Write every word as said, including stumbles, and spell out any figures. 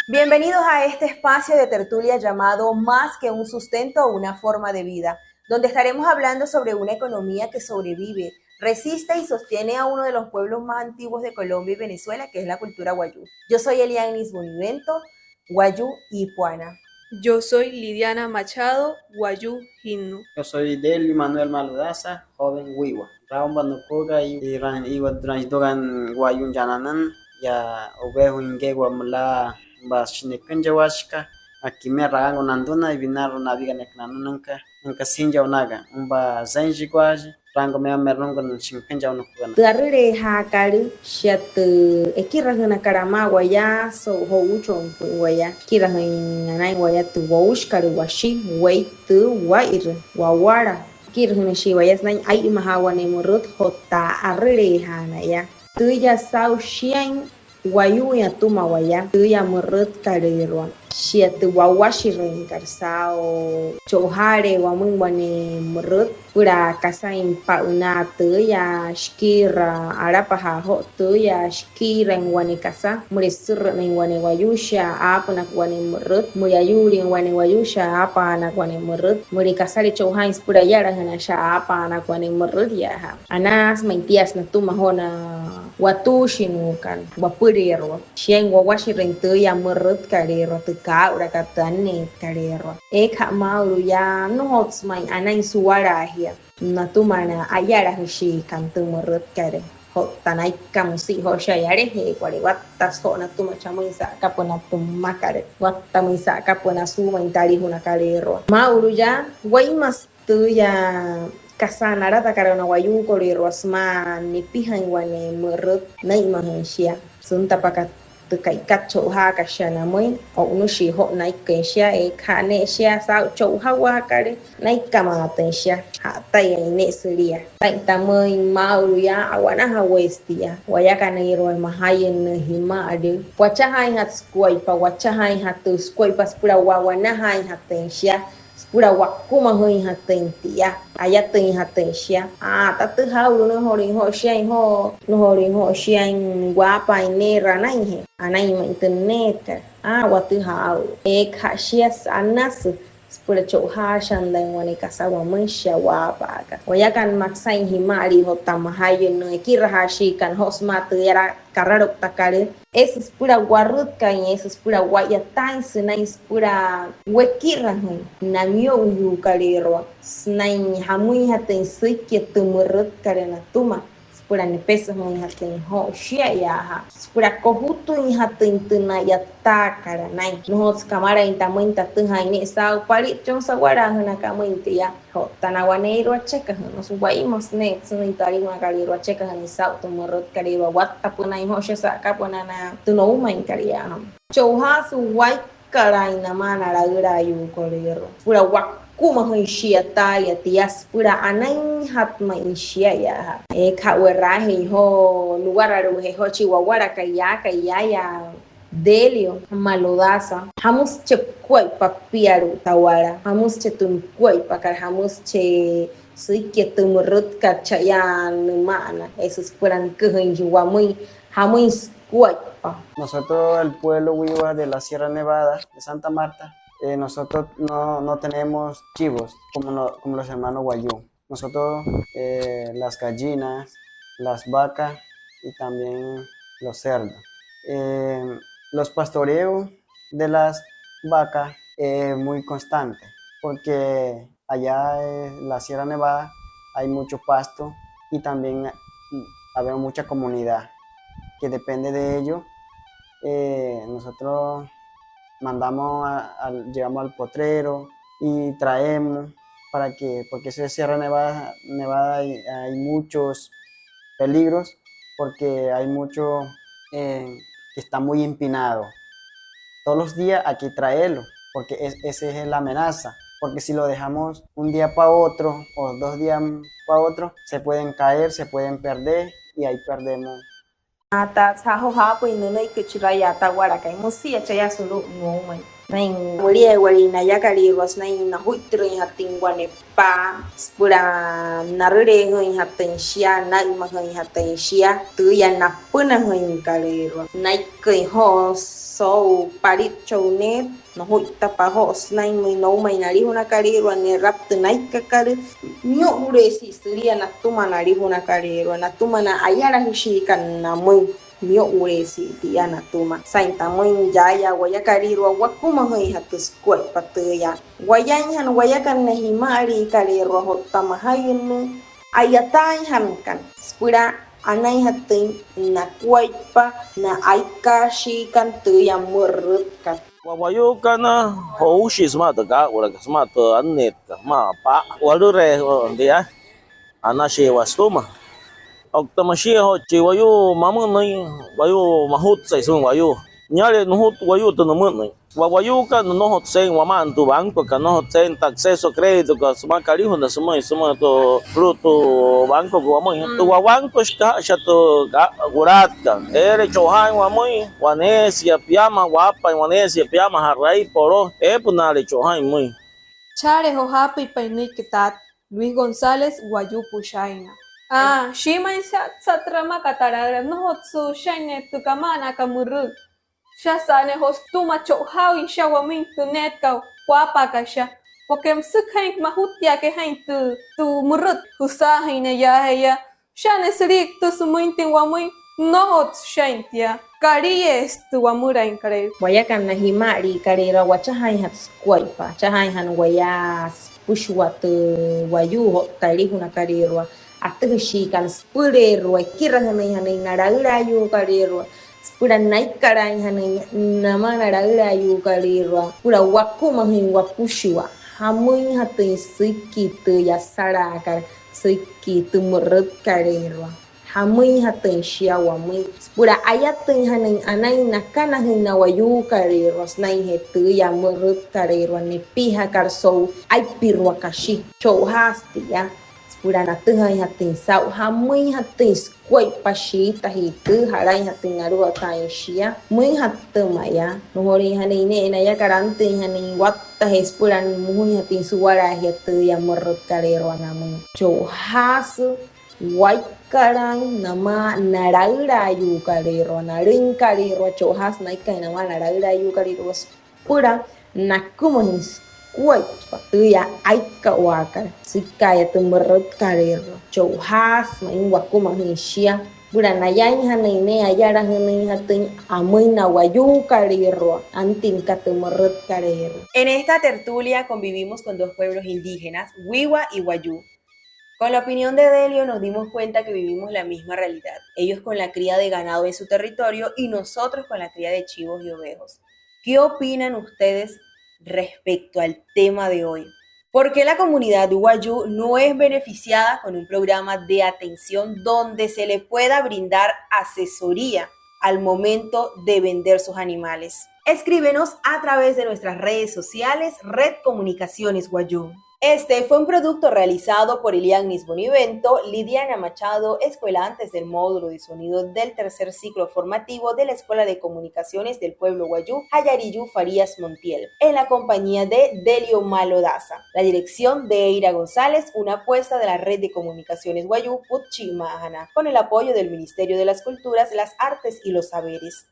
Bienvenidos a este espacio de tertulia llamado Más que un sustento, una forma de vida, donde estaremos hablando sobre una economía que sobrevive, resiste y sostiene a uno de los pueblos más antiguos de Colombia y Venezuela, que es la cultura wayuu. Yo soy Elianis Bonivento, wayuu Ipuana. Yo soy Lidiana Machado, wayuu Hinnu. Yo soy Delio Manuel Maludaza, joven wiwa. Raumba nukuga i, i ran, iwa duran dugan wayuu yananün, ya ubehu ingewa mula mba shinekünjawashika, akime rango nanduna, i binaru nabiga neknanununka, nunka sinja unaga, umba zenji guaji, rango mea merungun shinkünja unukugana. Tü arüleejaakalu, shia tü ekirajünakat amaa waya, so'u jo'uuchonpü'üin waya, ekirajüin anain waya tü woushikat washi, wei tü wairü, wawala. Ekirajünüshii waya sünain aa'inmajaa wane mürüt otta arüleejaanaya. Tüüya saa'u shiain wayuuin atüma waya, tüüya mürütkalüirua. Shia tü wawashirüinkat saa'u cho'ujaale wamüin wane mürüt süpüla kasain pa'ünaa tüüya shikiira alapajaa joo tüüya shikiirain wane kasa, müleka süsürünüin wane wayuu shia aapünaka wane mürüt, müleka ayuulin wane wayuu shia aapaanaka wane mürüt, müleka kasale cho'ujaain süpüla ayalajünaa shia aapaanaka wane mürüt, yaajaa. Anasü ma'i tia sünain atüma joo na watuushinuukana wapüleerua. Shiain wawashirüin tüüya mürütkalüirua, tü kaa'ulakat, tü anneetkalüirua. Eekaja'a maa'ulu yaa, nnojotsü ma'i anain suwalaajia natüma na ayalajüshiikana tü mürütkalü. Otta naika müsia joo shia yalaje'ewale, wattasü joo natüma chamüin sa'akapünaa tü mmakat, wattamüin sa'akapünaa suumain tü alijunakalüirua. Maa'ulu yaa, wainmasü tüüya kasa nalatakat na wayuukolüirua sümaa nepijain wane mürüt, naa'inmajüin shia. Süntapa aka tü ka'ikat cho'ujaakat shia namüin, o'unüshii joo naiküin shia, eekaja'a ne'e shia saa'u cho'ujawaakat, naikamaatüin shia ja'ataiyain ne'e sülia. Saa'in tamüin maa'ulu yaa, a'wanajawaa tia wayakanüirua majayünnüü jima'alü, wachajaainjatü sukuaippa, wachajaainjatü sukuaippa süpüla wa'wanajaainjatüin shia, süpüla wakumajüinjatüin tia, ayatüinjatüin shia. Aa, tatüjaa aa'ulu nnojolüin joo shiain joo, nnojolüin joo shiain waapaain neerü anainjee, anain ma'i tü neetkat. Aa, watüjaa aa'ulu. Eekaja'a shia, anasü süpüla cho'ujaashandain wane kasa wamüin shia waapaakat. Wayakana maa saa'in jima'alii otta majayünnüü, ekirajaashiikana joo sümaa tü yala karalouktakalü, eesü süpüla warütkaain, eesü süpüla wa'yataain sünain süpüla wekirajüin na miyo'uyuukalüirua sünain jamüinjatüin süikia tü mürütkat natüma, süpüla nepesajüinjatüin joo shia, yaajaa, süpüla kojutüinjatüin tü na'yataakat anain. Nnojotsü kamalain tamüin tatüjaain ne'e saa'u palitchon sawalaajünaka amüin tia. Otta na waneeirua achekajünüsü, wainmasü ne'e sünain tü alijunakalüirua achekajünüin saa'u tü mürütkalüirua, wattapünaain joo shia sa'akapünaa na tü noumainkat, yaajaa. Cho'ujaasü waikkalaain namaa na laülaayuukolüirua süpüla wakumajüin shia taya tia, süpüla anainjatü ma'i shia, yaajaa. Eekaja'a we'raajüin joo nuwaralu'ujee joo chi wawalakai yaakai yaaya Delio Maludaza, jamüsü chi sukuaippa pialu'u tawala, jamüsü chi tü nukuaippakat, jamüsü chi süikia tü mürütkat cha'aya nüma'ana, eesü süpüla nüküjüin wamüin jamüin sukuaippa. Nosotros, el pueblo Wiwa de la Sierra Nevada de Santa Marta, eh, nosotros no, no tenemos chivos como, no, como los hermanos Wayuu. Nosotros, eh, las gallinas, las vacas y también los cerdos. Eh, los pastoreos de las vacas es muy constante, porque allá en la Sierra Nevada hay mucho pasto y también, mm, habemos mucha comunidad que depende de ello. Eh, nosotros mandamos a, al, llevamos al potrero y traemos para que, porque eso es Sierra Nevada, Nevada hay, hay muchos peligros, porque hay mucho, eh, que está muy empinado. Todos los días hay que traerlo, porque es, esa es la amenaza, porque si lo dejamos un día para otro o dos días para otro, se pueden caer, se pueden perder y ahí perdemos. Ataa saa'u joo jaapüin nünüiki chira yaa tawalakai, müsia chaya sulu'u nuumain. Sünain müliaawalii nayakalüirua sünain najuittirüinjatüin wane paa süpüla narüleejüinjatüin shia, naa'inmajüinjatüin shia tüüya napünajüinkalüirua. Naiküin joo so'u palitcho'u neet, nojuittapa joo sünainmüin noumain na alijunakalüirua ne'rapa tü naikakalü. Miyo'uleesü sülia natüma na alijunakalüirua, natüma na ayalajüshiikana namüin. Miyo'uleesü tia natüma. Saa'in tamüin yaaya wayakalüirua wakumajüinjatü sukuaippa tüüya. Wayainjana wayakana na jima'aliikalüirua otta majayünnüü, a'yataainjanakana süpüla anainjatüin nakuaippa na aikaashiikana tüüya mürütkat. Wayuukana, jo'uushii sümaa tü kaa'ulakat, sümaa tü anneetkat, sümaa paa walüreein tia. Anashii waya sütüma. Otta müshia joo chi wayuu mamü'ünüin, wayuu majutsai sümüin wayuu. Niale nujut wayuu tü nümü'ünüin. Wa-, wayuukana, nnojotsü eein wama'ana tü bancokat, nnojotsü eein tü acceso a créditokat sümaa kalijuna sümüin, sümüin tü, sulu'u tü bancokat wamüin. Tü wawankoshikaja'a shia tü wulaatkat. Eere cho'ojaain wamüin waneesia piama, waapain waneesia piama ja'rai, poloo, eepünaale cho'ojaain pümüin. Chale joo jaapüitpain nünüiki taata Luis González, wayuu Pushaina. Aa, shiimüin shia, shia türa mmakat talaüla, nnojotsü shiain ne'e tü kama'anaakat mürüt. Shiasa ne'e joo sütüma cho'ojaain shia wamüin tü neetkat waapaakat shia. Porque müsü jaa'in majutiaaka jaa'in tü, tü mürüt jüsaajüin ne'e yaajee yaa. Shia ne'e süli'itüsü müinjatüin wamüin, nnojotsü shiain tia. Kalieesü tü wamülainkale'e. Wayakana na jima'aliikalüirua wachajaainjatü sukuaippa, achajaainjana waya süpüshua tü wayuu otta alijunakalüirua atüjashiikana süpüleerua ekirajünüinjanain na laülaayuukalüirua, süpüla naikkalaainjanain namaa na laülaayuukalüirua, süpüla wakumajüin wapüshua, jamüinjatüin süikii tü yasalaakat, süikii tü mürütkalüirua, jamüinjatüin shia wamüin süpüla ayatüinjanain anain nakanajüin na wayuukalüirua sünainjee tüüya mürütkalüirua nepijakat so'u aipirua kashi. Cho'ojaasü tia süpüla natüjaainjatüin saa'u, jamüinjatüin sukuaippa shiitajii tü, jalainjatüin naluwataain shia, müinjatü mayaa nujoliinjanain ne'e nayakat antüinjanain wattajee süpüla mojuinjatüin suwalaajia tüüya mürütkalüirua namüin. Cho'ojaasü waikkalaain namaa na laülaayuukalüirua, na alüinkalüirua, cho'ojaasü naikkaain namaa na laülaayuukalüirua süpüla nakümajüin sukuaippa tüüya aikawaakat süika'aya tü mürütkalüirua. Cho'ojaasü ma'i wakumajüin shia süpüla nayainjanain ne'e ayalajünüinjatüin amüin na wayuukalüirua antinka tü mürütkalüirua. En esta tertulia convivimos con dos pueblos indígenas, Wiwa y Wayuu. Con la opinión de Delio nos dimos cuenta que vivimos la misma realidad, ellos con la cría de ganado en su territorio y nosotros con la cría de chivos y ovejos. ¿Qué opinan ustedes respecto al tema de hoy? ¿Por qué la comunidad wayuu no es beneficiada con un programa de atención donde se le pueda brindar asesoría al momento de vender sus animales? Escríbenos a través de nuestras redes sociales, Red Comunicaciones Wayuu. Este fue un producto realizado por Elianis Bonivento, Lidiana Machado, escuelantes del módulo de sonido del tercer ciclo formativo de la Escuela de Comunicaciones del Pueblo Wayuu, Jayariyu Farías Montiel, en la compañía de Delio Malo Daza. La dirección de Eira González, una apuesta de la Red de Comunicaciones Wayuu Pütchi Ma'ajana, con el apoyo del Ministerio de las Culturas, las Artes y los Saberes.